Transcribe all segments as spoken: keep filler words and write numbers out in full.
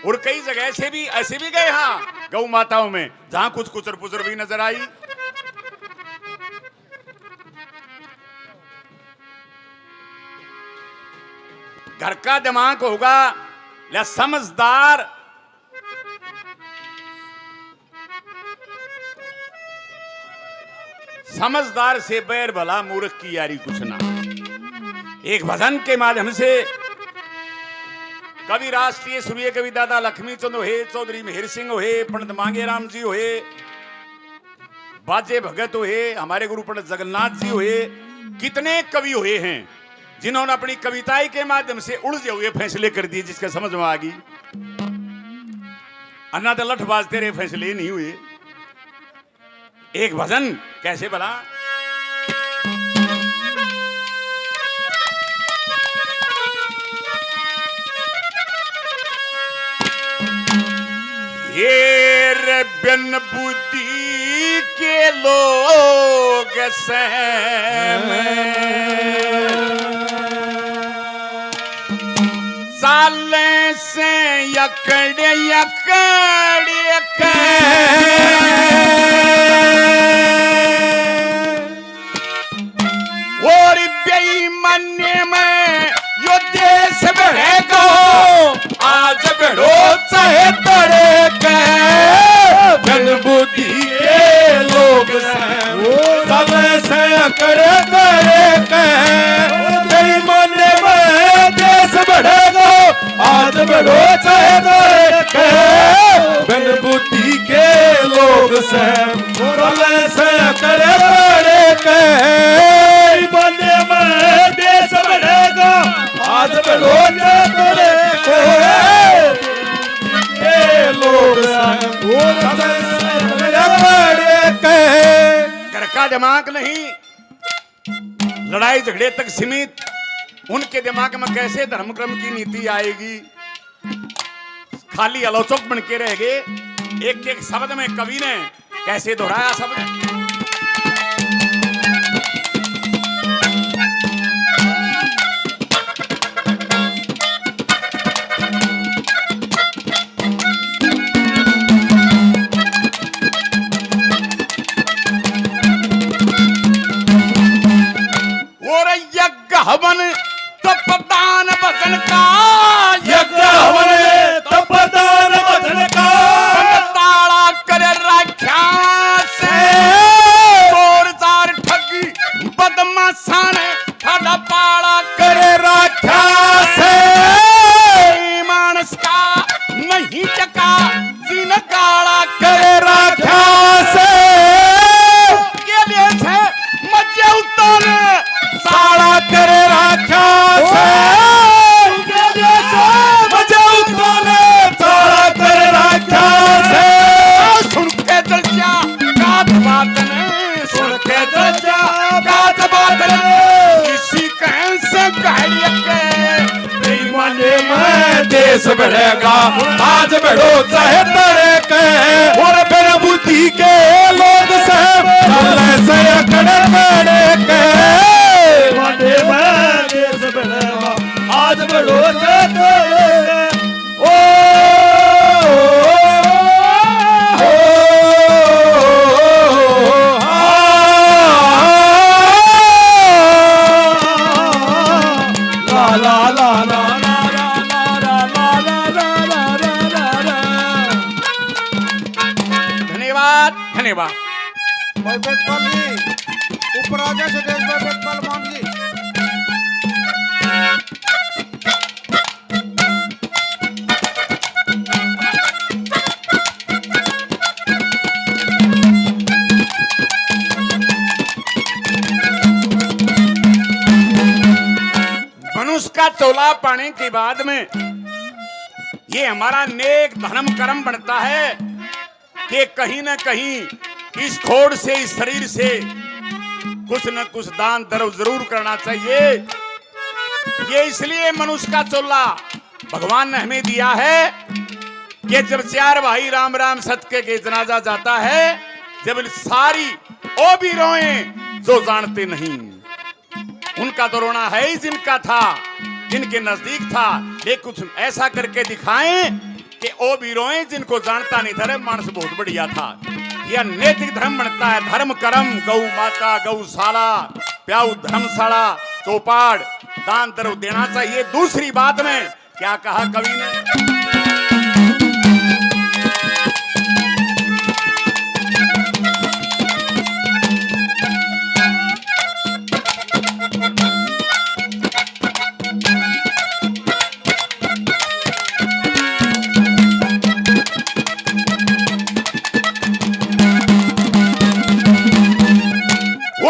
और कई जगह ऐसे भी, ऐसे भी गए, हाँ, गौ माताओं में, जहां कुछ कुचर पुचर भी नजर आई। घर का दिमाग होगा या समझदार, समझदार से बैर भला, मूर्ख की यारी कुछ ना। एक भजन के माध्यम से कवि, राष्ट्रीय सूर्य कवि दादा लक्ष्मी चंद होए, चौधरी मेहर सिंह होए, पंडित मांगेराम जी होए, बाजे भगत होए, हमारे गुरु पंडित जगन्नाथ जी होए, कितने कवि हुए हैं जिन्होंने अपनी कविताई के माध्यम से उलझे हुए फैसले कर दिए, जिसके समझ में आ गई। अन्ना तो लठ बाजते रहे, फैसले नहीं हुए। एक भजन कैसे भला? ये रे बिन बुद्धि के लोग सैम चाले से अकड़ अकड़ के। और बेईमानी में यो देश बढ़ेगा, आज बढ़ो चाहे तड़के। बिन बुद्धि के लोग सैम चाले से अकड़ अकड़ के। बेईमानी में देश बढ़ेगा, आज बढ़ो चाहे तड़के। बिन बुद्धि के लोग सैम चाले से अकड़ अकड़ के। बेईमानी में देश बढ़ेगा, आज बढ़ो चाहे तड़के। के लोग सैम चाले से अकड़ अकड़ के। घर का दिमाग नहीं, लड़ाई झगड़े तक सीमित। उनके दिमाग में कैसे धर्म कर्म की नीति आएगी? खाली आलोचक बन के रह गए। एक एक शब्द में कवि ने कैसे दोहराया शब्द। और यज्ञ हवन तप दान भजन का, यज्ञ हवन तप दान भजन का। ताला करे राख्या से, चोर जार ठगी बदमाशां ने थाड़ा पाला करे राख्या से। मानस का नहीं टका जिन काला करे राख्या से। के लिए छे मजे उताले साला करे राख्या से। के लिए छे मजे उताले साला करे राख्या से। सुन के जल जा गात बात ने, सुन के जल जा गात बात ने। किसी कहन से गाड़ी के बेईमानी में देश बढ़ेगा, आज बढ़ो चाहे तड़के। और बिन बुद्धि के लोग सैम चाले से अकड़ अकड़ के। बेईमानी में देश बढ़ेगा, आज बढ़ो चाहे तड़के। ओ, ओ, ओ, आ, ला, ला, ला। धन्यवाद, धन्यवाद। भाई वेदपाल जी, ऊपर आ जा, सुदेश भाई, वेदपाल मान जी। मनुष्य का चोला पाने के बाद में ये हमारा नेक धर्म कर्म बनता है कि कहीं ना कहीं इस खोड़ से, इस शरीर से कुछ न कुछ दान धर्म जरूर करना चाहिए। ये इसलिए मनुष्य का चोला भगवान ने हमें दिया है कि जब चार भाई राम राम सत के, के जनाजा जाता है, जब सारी ओ भी रोएं जो जानते नहीं। उनका तो रोना है ही जिनका था, जिनके नजदीक था, लेकिन कुछ ऐसा करके दिखाएं कि ओ भी रोए जिनको जानता नहीं था, रे मानस बहुत बढ़िया था। यह नैतिक धर्म बनता है, धर्म कर्म, गौ माता, गौशाला, प्याऊ धर्मशाला, चौपाड़, दान द्रव्य देना चाहिए। दूसरी बात में क्या कहा कवि ने?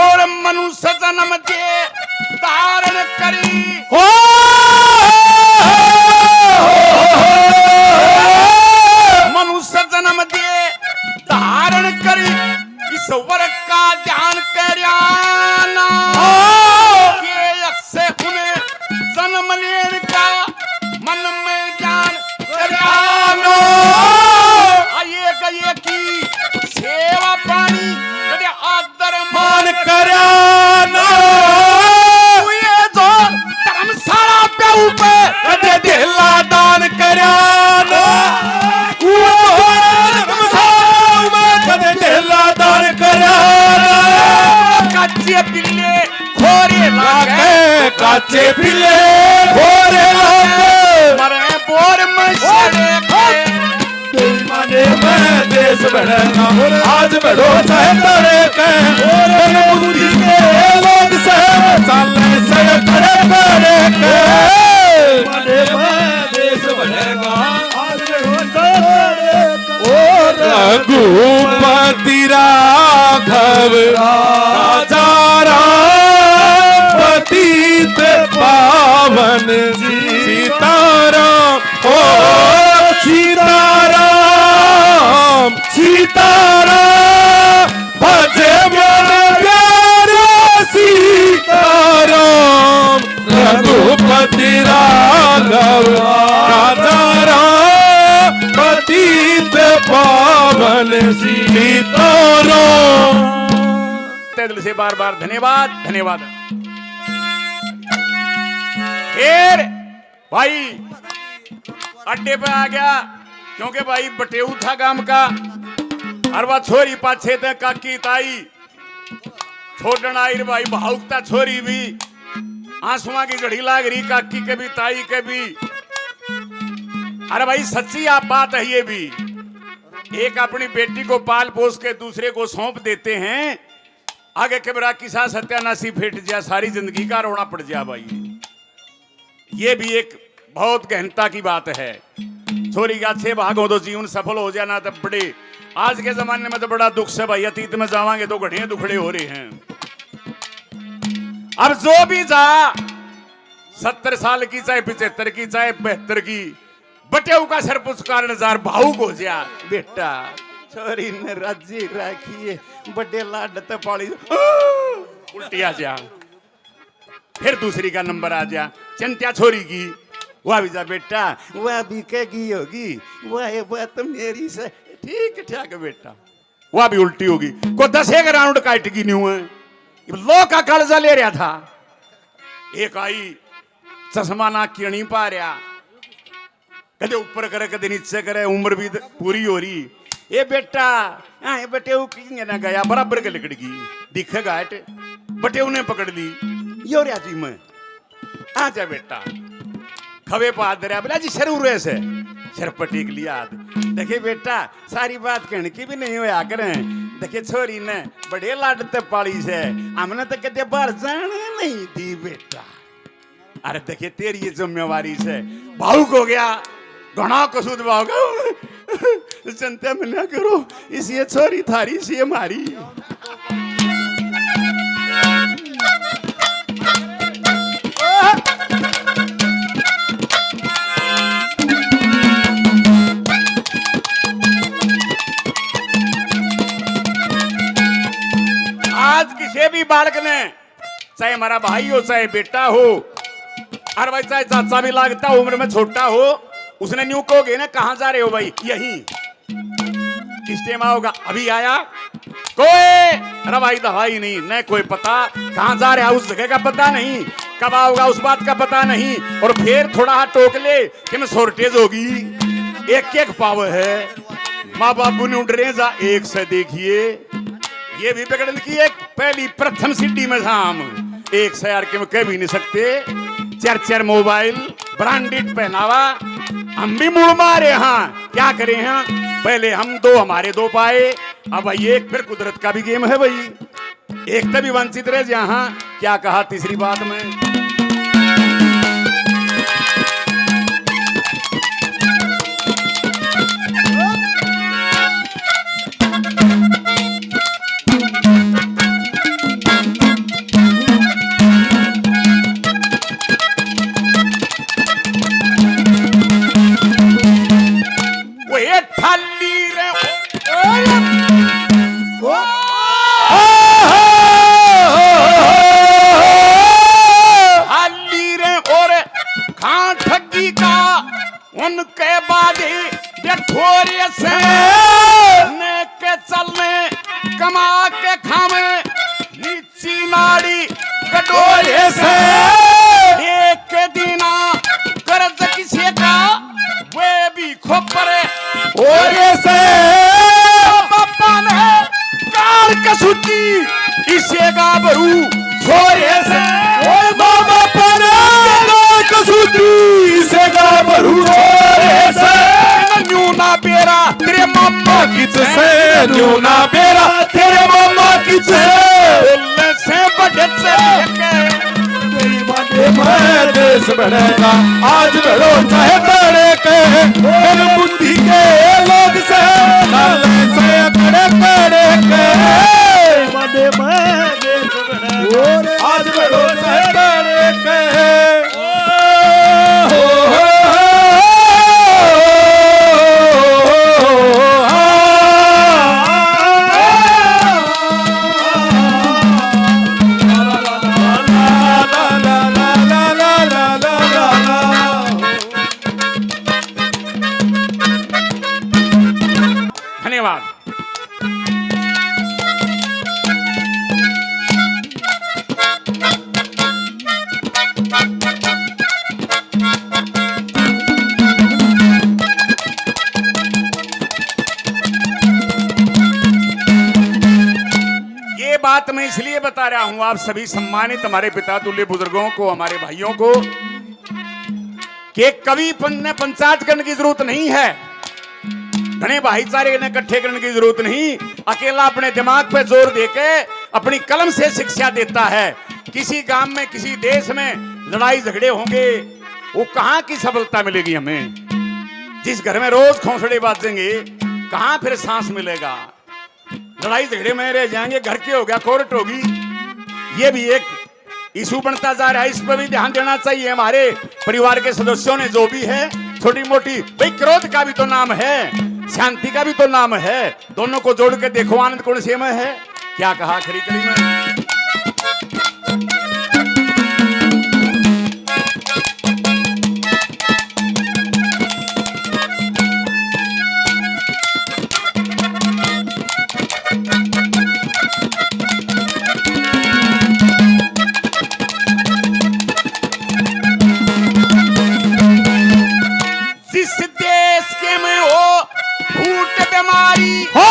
और मनुष्य जन्म दे धारण करी। हो मनुष्य जन्म दे धारण करी, ईश्वर का ध्यान करया ना। के अक्षय उन्हें जन्म लेने का मन में ज्ञान करया ना। आइए गए की सेवा पानी कदे आदर मान करया ना। तू ये जो धर्मशाला पे ऊपर कदे ढेला दान करया ना। तू ये जो धर्मशाला में कदे ढेला दान करया ना। कच्चे बिल्ले खोरे लागे, काचे पिले खोरे लागे। मरे बोर में सड़े के। बेईमाने में देश बढ़ेगा, आज बढ़ो चाहे तड़े के। और बुद्धि के लोग से चाले सड़क रे करे के। बेईमाने में देश बढ़ेगा, आज बढ़ो चाहे तड़े के। ओ रघुपति राघव राजा राम पतित पावन सीताराम। ओ सीताराम सीताराम भजे मन प्यारा सीताराम। रघुपति राघव राजा राम पतित पावन सीताराम। तहे दिल से बार बार धन्यवाद, धन्यवाद। फिर भाई अड्डे पे आ गया, क्योंकि भाई बटेऊ था गांव का। और वह छोरी पाछे ते काकी ताई छोड़न आई रे भाई, भावुकता छोरी भी, आंसुओं की झड़ी लाग रही काकी के भी, ताई के भी। अरे भाई, सच्ची आप बात है ये भी। एक अपनी बेटी को पाल पोस के दूसरे को सौंप देते हैं, आगे के बेरा किसा सत्यानाशी फेट जा, सारी जिंदगी का रोना पड़ जा भाई। ये भी एक बहुत गहनता की बात है। छोरी के अच्छे भाग हो तो जीवन सफल हो जाना तो बड़े, आज के जमाने में तो बड़ा दुख से भाई, अतीत में जावांगे तो घड़े दुखड़े हो रहे हैं। अब जो भी जा, सत्तर साल की, चाहे पचहत्तर की, चाहे बहत्तर की, बटेऊ का सर पुचकार नजार भावुक हो जा। बेटा, छोरी ने राजी राखिए, बड़े लाड ते पाली। उल्टी आ जा। फिर दूसरी का नंबर आ जा, चिंत्या छोरी की, वह भी जा बेटा, वह भी कह गई होगी, वह, वह तो मेरी से ठीक ठाक बेटा, वह भी उल्टी होगी। को दस एक राउंड काट की न्यू है, लो का कालजा ले रहा था। एक आई, चश्मा ना किणी पा रहा, कदे ऊपर करे, कदे नीचे करे, उम्र भी द-, पूरी हो रही। ए बेटा, हाँ, ए बेटे, वो किंगे ना गया, बराबर के लिकड़ गई। दिखेगा हट, बटे उन्हें पकड़ ली। यो रे जी मैं, आ जा बेटा। खवे पा दे रहा, बोला जी, सर उरे से। सर पटीक लिया हाथ। देखे बेटा, सारी बात कहने की भी नहीं होया करें। देखे छोरी ने बड़े लाड ते पाली से, हमने तो कदे बाहर जाने नहीं दी बेटा। अरे देखे, तेरी ये जिम्मेवारी से भावुक हो गया, घणा कसूद भावुक। चिंता मना करो, इसी ये छोरी थारी, इसी ये मारी। आज किसी भी बालक ने, चाहे हमारा भाई हो, चाहे बेटा हो, अरे भाई, चाहे चाचा भी लगता हो, उम्र में छोटा हो, उसने न्यू कहोगे ना, "कहाँ जा रहे हो भाई?" "यहीं।" किस टाइम आओगा? "अभी आया।" कोई, अरे भाई, दवाई नहीं, न कोई पता, कहाँ जा रहा, उस जगह का पता नहीं, कब आओगा, उस बात का पता नहीं, और फिर थोड़ा हाथ टोक ले कि मैं shortage होगी। एक एक पावे है। माँ बाप गुनी उड़ रहे जा एक से देखिए, ये भी बिगड़न की एक पहली प्रथम सीढ़ी में हम एक से यार के में कह भी नहीं सकते। चार चार मोबाइल, ब्रांडेड पहनावा, हम भी मुड़ मारे हाँ, क्या करें हाँ। पहले हम दो, हमारे दो पाए, अब ये एक फिर कुदरत का भी गेम है भाई। एक तभी वंचित रह जा हाँ, क्या कहा तीसरी बात में। वो ये ठाली रे, ओ, ओ, ओ, ठाली रे और खां ठगी का, उनके बाद ही ये ठोरे से ने के चलने, कमा के खावे, नीची नाड़ी कटोरे से। एक दिना कर्ज किसे का, वे भी खोपरे। ओरे से बापा ने कार कसूती इसे गाभरू छोरे से। ओए माँ बापा ने कार कसूती इसे गाभरू छोरे से। न्यू ना बेरा तेरे मामा किच से, न्यू ना बेरा तेरे मामा किच से। बोलने से बड़े से के। तेरी माने मैं देश बढ़ेगा, आज भरो चाहे तड़े के। मेरी बुद्धि के लोग से, लाल से कड़े कड़े के। तेरी माने मैं देश बढ़ेगा, आज भरो चाहे तड़े के। धन्यवाद। ये बात मैं इसलिए बता रहा हूं आप सभी सम्मानित हमारे पिता तुल्य बुजुर्गों को, हमारे भाइयों को, कि कवि पं-, ने पंचायत करने की जरूरत नहीं है, घने भाईचारे ने इकट्ठे करने की जरूरत नहीं। अकेला अपने दिमाग पे जोर देके अपनी कलम से शिक्षा देता है। किसी गांव में, किसी देश में लड़ाई झगड़े होंगे, वो कहां की सफलता मिलेगी हमें? जिस घर में रोज खोंसड़े बाजेंगे, कहां फिर सांस मिलेगा? लड़ाई झगड़े में रह जाएंगे, घर के हो गया, कोर्ट होगी, ये भी एक इशू बनता जा रहा है। इस पर भी ध्यान देना चाहिए हमारे परिवार के सदस्यों ने। जो भी है छोटी मोटी, भाई, क्रोध का भी तो नाम है, शांति का भी तो नाम है। दोनों को जोड़ के देखो, आनंद कौन से में है। क्या कहा आखिरी कड़ी में? जिस देश के में हो फूट बीमारी, हो,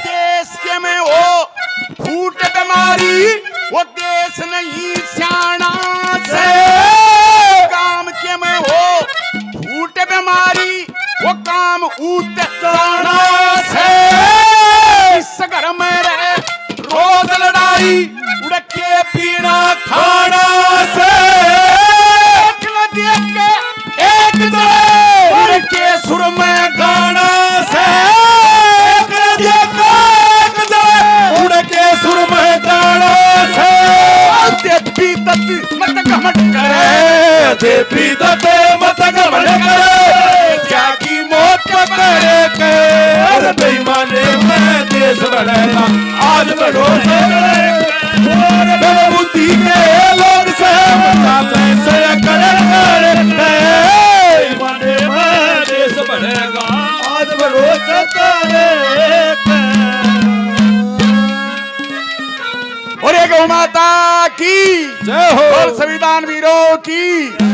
देश के में हो फूट बीमारी, वो देश नहीं स्याणा से। काम के में हो फूट बीमारी, वो काम ऊत जाना से। इस घर में रहे रोज लड़ाई, उड़ के पीना खाना से। एक न देख के एक जले, उड़ के सुर में गाना से। एक न देख के एक जले, उड़ के सुर में गाना से। देवी दत्त मत घमंड करे, देवी दत्त मत घमंड करे, क्या की मौत पकड़े के। अरे बेईमाने में देश बढ़ेगा, आज बढ़ो से। अरे बुद्धि के लोग से, चाले से करे करे। बेईमाने में देश बढ़ेगा, आज बढ़ो से करे। और एक गौ माता की जय हो। और संविधान वीरों की।